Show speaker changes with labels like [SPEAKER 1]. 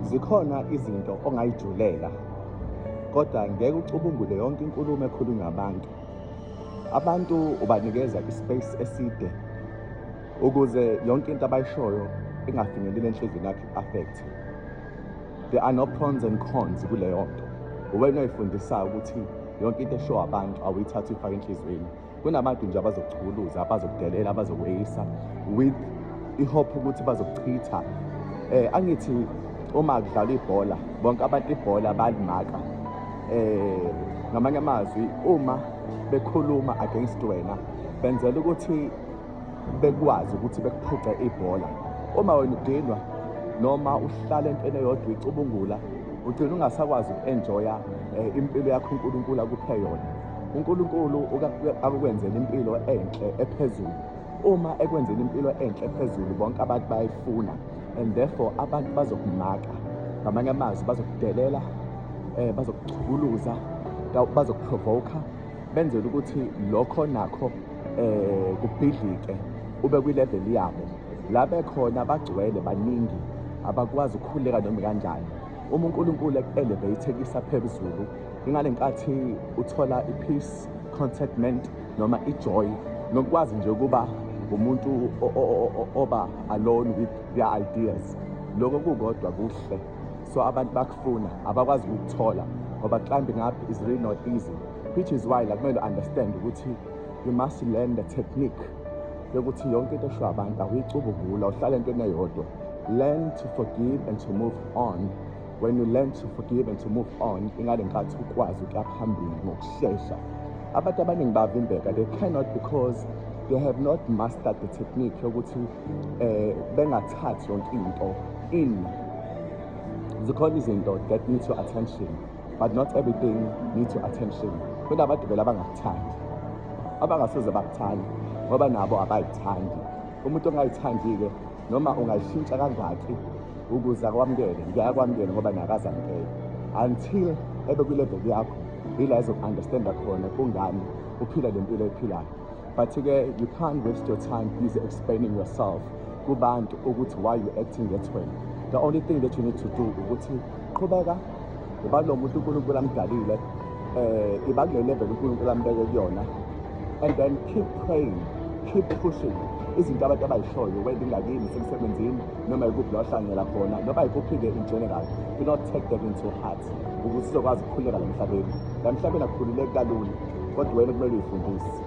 [SPEAKER 1] Zikhona izinto ongayijulela, kodwa ngeke ucubungule yonke inkulumo ekhulunywa abantu. Abantu ubanikeza ispace eside ukuze yonke into abayishoyo ingafinyeleli enhliziyweni yakho i-affect. There are no pros and cons kuleyo nto. Uwena oyifundisayo ukuthi yonke into eshow abantu awuyithathi uyifake enhliziyweni. Kunabantu nje abazokuchukuluza, abazokudelela, abazokweyisa with ihope ukuthi bazokuchitha. Angithi uma kudlalwa ibhola, bonke abantu ibhola balimaka. Ngamanye amazwi, uma bekhuluma against wena, benzela ukuthi bekwazi ukuthi bekuphuce ibhola. Uma wena udinwa noma uhlala entweni eyodwa uyicubungula, ugcina ungasakwazi uku-enjoya impilo yakho uNkulunkulu akuphe yona. UNkulunkulu akukwenzela impilo enhle ephezulu. Uma ekwenzela impilo enhle ephezulu, bonke abantu bayayifuna, and therefore abantu bazokumaka. Ngamanye amazwi, bazokudelela, bazokuchukuluza, bazokuprovoka, benzela ukuthi lokho nakho kubhidlike, ube kwilevel yabo. La bekhona bagcwele baningi, abakwazi ukukhuleka noma kanjani. Uma uNkulunkulu eku-elevate ekuyisa phezulu, ingale nkathi uthola i-peace, contentment noma i-joy, nokwazi nje ukuba umuntu oba alone with their ideas. Lokho kukodwa kuhle. So abantu bakufuna, abakwazi ukukuthola ngoba climbing up is really not easy, which is why la kumele understand ukuthi you must learn the technique yokuthi yonke into esho abantu awuyicubungula, uhlala entweni eyodwa. Learn to forgive and to move on. When you learn to forgive and to move on, ingale nkathi ukwazi ukuya phambili ngokushesha. Abantu abaningi bavimbeka, they cannot because they have not mastered the technique yokuthi bengathathi yonke into in. Zikhona izinto that need your attention, but not everything needs your attention. Kunabantu vele abangakuthandi, abangasoze bakuthanda ngoba nabo abayithandi. Umuntu ongayithandi-ke, noma ungayishintsha kangaki ukuze akwamukele, ngiyakwamukela ngoba nakazamukele until ebe kwilevel yakho, ila ezoku-understanda khona kungani uphila le mpilo oyiphilayo. But-ke you can't waste your time busy explaining yourself kubantu ukuthi why you acting that way. The only thing that you need to do ukuthi qhubeka iba lo muntu uNkulunkulu amdalile, iba kule level uNkulunkulu ambeke kuyona, and then keep praying, keep pushing. Izinto abantu abayishoyo wena ingakini semsebenzini noma ikuphi la ohlanganyela khona noma ikuphi-ke in general, do not take them into heart ukuze uzokwazi ukukhululeka la emhlabeni. La emhlabeni akukhululeki kalula, kodwa wena kumele uyifundise.